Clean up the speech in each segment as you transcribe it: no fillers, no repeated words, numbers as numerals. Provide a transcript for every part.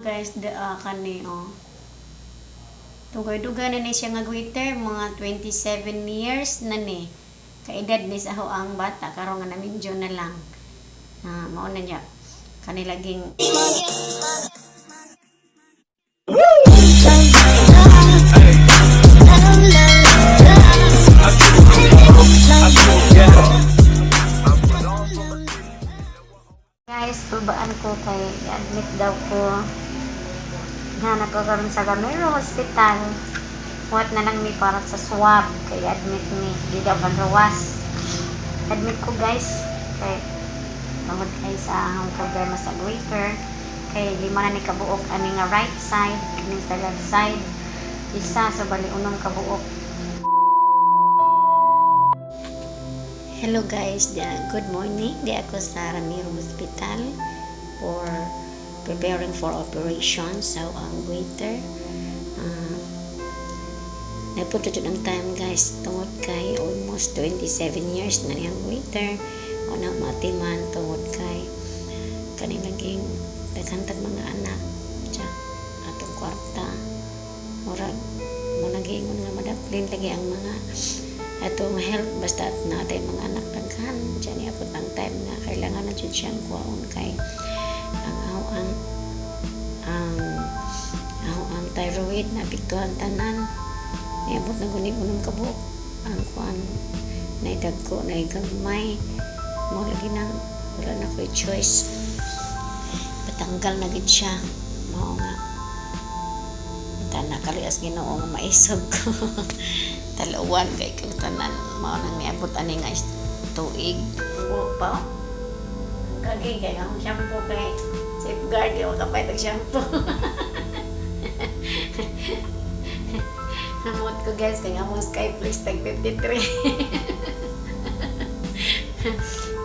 Guys, da kani oh. Dugay-dugay na ni siya nga goiter, mga 27 years na ni. Kaedad ni sa ako ang bata karon nga namindyo na lang. Ah, mao na niya. Kani laging. Guys, tubaan ko kay admit daw ko. Nga nagkakaroon sa Gamero Hospital. What na lang mi para sa swab kay admit mi di daw ruwas. Admit ko, guys, kay tungod kay sa akong problema sa goiter, kay lima na ni kabuok ani nga right side, kini sa left side isa, so bali unom kabuok. Hello guys, good morning. Di ako sa Ramiro Hospital for preparing for operation. So, ang goiter, napunta jud ang time, guys, tungod kay almost 27 years na niyang goiter. O na matiman tungod kay kani naging daghan tag mga anak. Tiya, atong kwarta. Murag mo nagingon nga madaplin lagi ang mga atong health basta at natay mga anak daghan. Diyan niabot ang time nga kailangan na jud siyang kuhaon kay ang aw ang aw ang thyroid na apektuhan tanan. Niabot na gunig unom ka buok ang kuan, naidagko, naigagmay. Mo lagi nang wala na ko'y choice, patanggal na gid siya. Mao nga tana kalias Ginoo nga maisog ko talawan kay kag tanan. Mao nang niabot ani nga tuig o pa kagi kay ang shampoo, kay Safeguard kay makapay tag shampoo. Namot ko, guys, kay among Skyflex tag 53.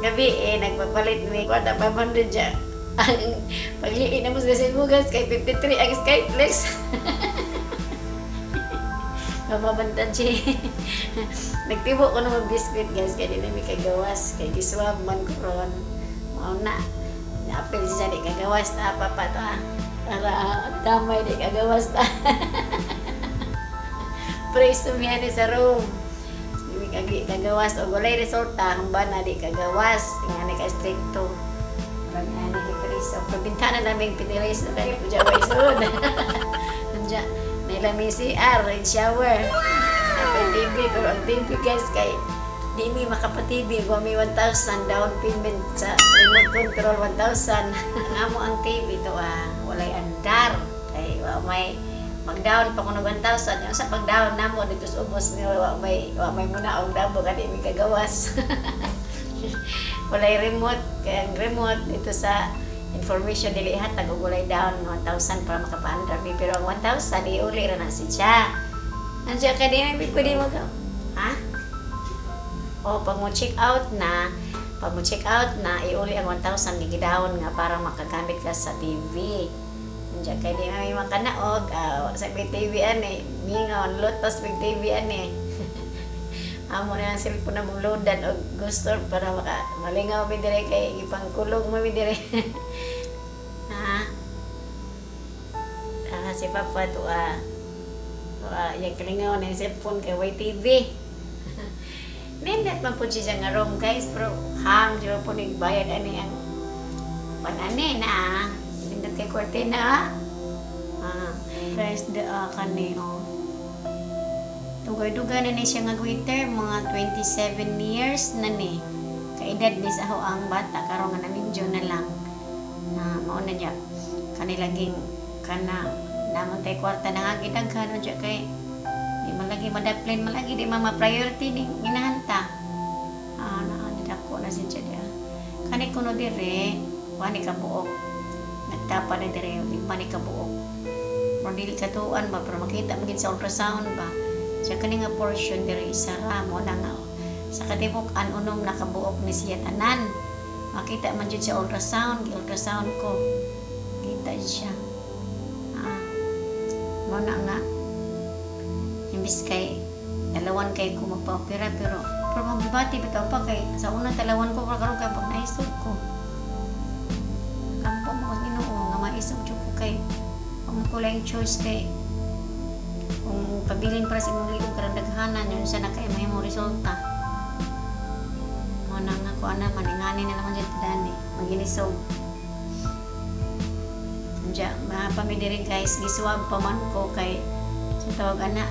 Gabi eh nagpapalit mi kwarta 500 dya. Ang pagliin na mo sa guys, kay 53 ang Skyflex. Mababantad siya. Nagtibo ko ng biscuit, guys, kay di na mi kagawas kay giswab man ko ron. Mao na. Naapil siya, di kagawas ta papa to ah. Para damay di kagawas ta. Praise to me ani sa room. Di kagi kagawas og walay resulta ang bana di kagawas. Ingani ka stricto. Murag ani kay Chris. O pabintana naming pinilis na kay pudya way sud. Anja, nailami CR, rain shower. Napay TV, pero ang TV, guys, kay di mi makapa-TV, wa mi 1,000 down payment sa remote control 1,000. Ang amo ang TV to ah, walay andar. Kay wa may mag-down pa kuno 1,000. Yung sa pag-down namo dito sa ubos ni wa may muna og dabo kadi mi kagawas. Walay remote, kaya ang remote dito sa information dili hatag og walay down 1,000 para makapaandar mi, pero ang 1,000 iuli ra na si siya. Andiyan ka di may pwede mo ka. Ha? O pag mo check out na, iuli ang 1,000 gigidown nga para makagamit ka sa TV. Andiyan kay di may makanaog, sa may TV ani, mingaw lotos may TV ani. Amo na ang cellphone na mong loadan og gusto para maka malingaw mi dire kay ipangkulog mo mi dire. Ha? Ah, si Papa to ah. Ah, yang kalingaw na yung cellphone kay way TV. Nindot man po siya nga room, guys, pero hang di po ni bayad ani ang panani na ah. Nindot kay kortina ah. Ah, guys, da kani oh. Dugay-dugay na ni siya nga goiter, mga 27 years na ni. Kaedad ni sa ako ang bata karon nga namindyo na lang. Ah, mao na niya. Kani laging kana namon tay kwarta na nga gidaghan unsa kay di man lagi madaplin man lagi di man ma-priority ning ginahanta. Ah, na dako na siya diya. Kani kuno dire, wa ni kabuok. Nagtapa na dire, lima ni kabuok. Pero dili katuan ba, pero makita man gid sa ultrasound ba. Siya kani nga portion dire isa ra mo na nga sa katibok-an unom na kabuok ni siya tanan. Makita man jud sa ultrasound, gi-ultrasound ko. Kita siya. Ah. Mo na nga imbis kay dalawan kay ko magpa-opera, pero pero magbati bitaw pa kay sa una talawan ko, pero karon kay pag naisog ko. Kampo mo sa Ginoo nga maisog jud ko kay Wa ko laing choice kay kung pabilin para sa imong liog karang daghanan yun sa na kay mahimong resulta. Mo na nga ko ana man ingani na naman jud dani maginisog. Diya, mapami diri, guys, giswab pa man ko kay sa tawag ana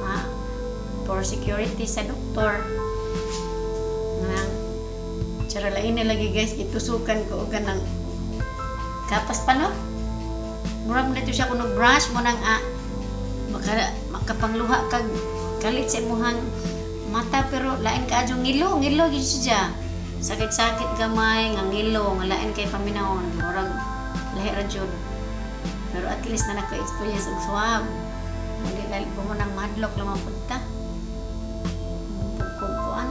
ma for security sa doktor. Nga tsara lain na lagi, guys, itusukan ko og kanang kapas pa, no? Murag na to siya kuno brush mo nang maka makapangluha kag kalit sa imuhang mata, pero lain ka adyo ngilo ngilo gyud siya. Sakit-sakit gamay nga ngilo nga lain kay paminawon, murag lahi ra jud. Pero at least na naka-experience og swab. Hindi dahil po mo nang madlock lang mapunta. Pugkuan.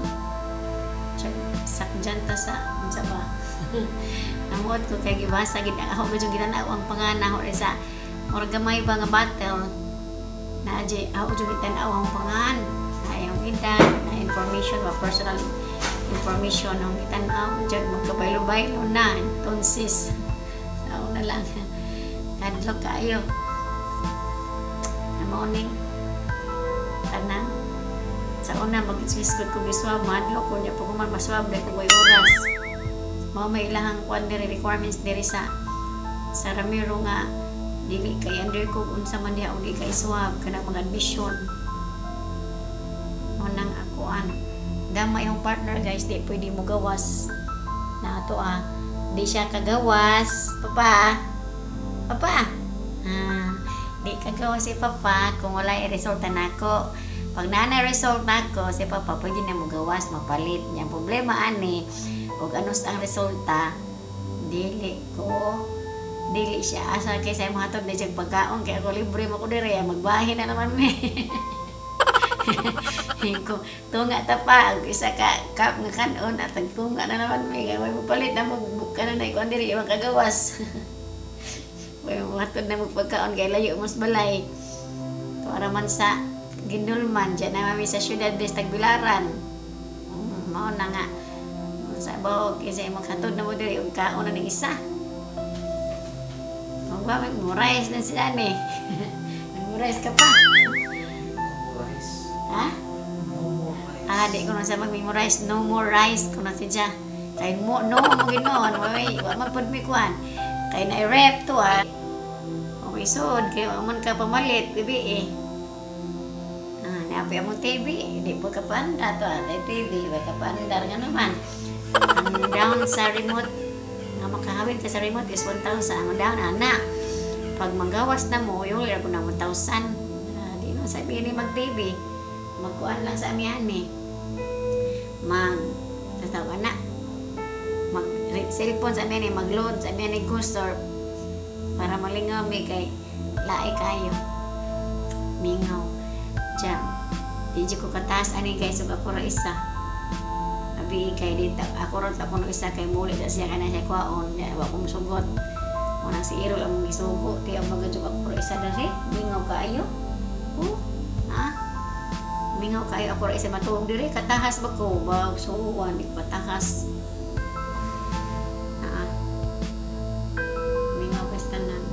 Sakjan ta sa unsa ba? Namuot ko kay gibasa gid ako, medyo gitan-aw ang pangana ko sa murag gamay ba nga battle. Na ajay ako jud gitan-aw ang pangan. Na iyong edad, na information ba, personal information ang gitan-aw jud, magkabaylo-baylo na tonsis. Ako na lang. Kadlok kaayo. Morning. Kanang sa una mag-isgot ko giswab, madlok ko niya pag human maswab dahil ko way oras. Mao may ilahang kuan diri, requirements diri sa Ramiro nga dili kay under ko unsa man diha og di kay swab kanang mga admission. Mo nang akuan. Dama yung partner, guys, di pwede mo gawas. Na ato ah. Di siya kagawas. Papa. Papa. Ah, di kagawas si Papa kung wala yung resulta nako. Pag naa na result nako, si Papa pwede na mo gawas, mapalit. Yang problema ani, og ano ang resulta, dili ko dili siya asa kay sa imong hatod na siyang pagkaon kay ako libre mo ko dire, magbahin na naman mi ko tunga ta pa og isa ka cup nga kanon at tagtunga na naman mi kay way mopalit na mo kanon na ikuan diri imong kagawas, way mo hatod na mo pagkaon kay layo mo sa balay. Tuara man sa Guindulman, diyan na mami sa Syudad des Tagbilaran. Mao na nga sa bawog kasi imong hatod na mo diri og kaon na ning isa. Huwag ba, mag-memorize na sila ni. Mag-memorize ka pa. Rice. Ha? No more rice. Ah, di ko na sa mag-memorize. No more rice ko na siya. Kay mo, no mo ginoon. Way, wa man pud mi kuan. Kay na rep to ah. O may sud, kay wa man ka pamalit, bibi eh. Ah, naapi among TV, di po ka paandar to ah. Kay TV, wa ka paandar nga naman. Ang down sa remote, nga makahawid ka sa remote is 1,000. Ang down, ana. Pag manggawas na mo, yung lira ko na 1,000. Ah, di na sabihin ni mag-TV. Magkuan lang sa amihan eh. Mag, tatawa na. Mag cellphone sa amihan eh, mag-load sa amihan eh, ghost or para malingaw mi kay lae kayo. Mingaw. Diyan. Di ko kataas ani, guys, ug ako ra isa. Abi kay dito ako ra ta kuno isa kay muli ta siya kana siya kwaon, ya wa ko musugot. Unang si Irol ang gisugo, ti ang mga ako ra isa diri, mingaw kaayo. Oh, ha? Mingaw kaayo, ako ra isa matuog diri, katahas ba ko? Bag suwan, di ko patahas. Ah. Mingaw kas tanan.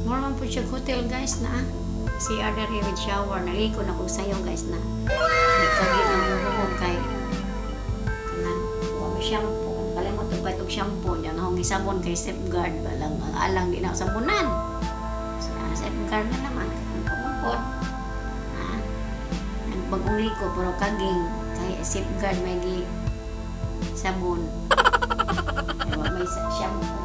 More man po siya hotel, guys, na ah. CR diri with shower. Naliko na kog sayo, guys, na. Nagkagi na mo buhok kay kanang wa may shampoo. Kalimot og og shampoo niya nga sabon kay Safeguard ba lang ang alang di na ako sabunan. Sa Safeguard na naman ang pamukod. Ah. Nagbagong liko pero kaging kay Safeguard may gi sabon. Kaya wa may shampoo.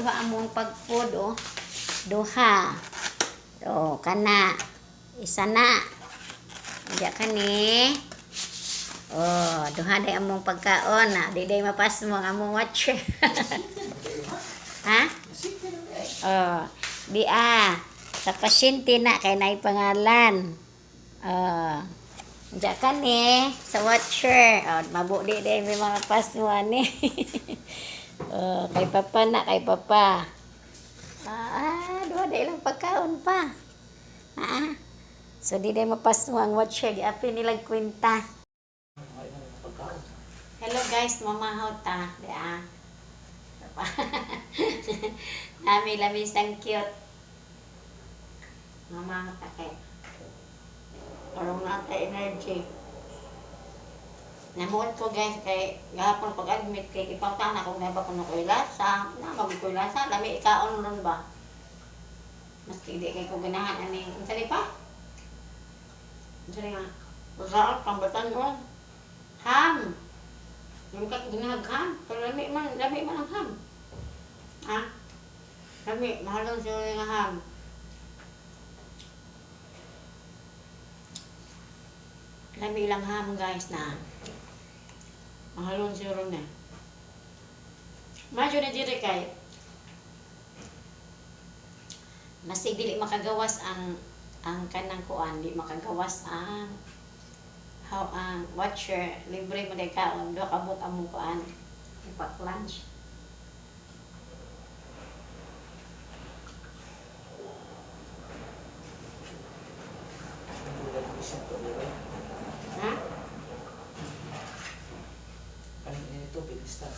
Duha among pag-food oh. Duha. Oh, kana. Isa na. Diya kani. Oh, duha day among pagkaon na. Di day mapasmo ang among watcher. Ha? Oh, di ah. Sa pasyente na kay naay pangalan. Oh. Diya kani sa watcher. Oh, mabudi day may mga pasmo ani. Oh, kay papa na, kay papa. Ah, duha day lang pagkaon pa. Ah. So di day mapasmo ang watcher, giapin nilang kwenta. Ay, ang pagkaon. Hello guys, mamahaw ta. Di ah. Nami lamis ang cute. Mamahaw ta kay. Parang nata energy. Namuot ko guys kay gahapon pag-admit kay ipangtana kung naba ko ko'y lasa. Na mag ko'y lasa, lami ikaon ron ba? Maski di kay ko ganahan ani. Unsa ni pa? Unsa ni nga? Usaot pambatan-on. Ham. Yung kag ginahag ham, pero lami man ang ham. Ha? Lami, mahal lang siya nga ham. Lami lang ham guys na. Mahalon siguro na. Medyo na diri kay masig dili makagawas ang kanang kuan, di makagawas ang how ang watcher, libre mo day kaon, duha ka buok among kuan, ipak lunch. Ang bulan ng isang tuloy. Ha? Ano ito, bilis na.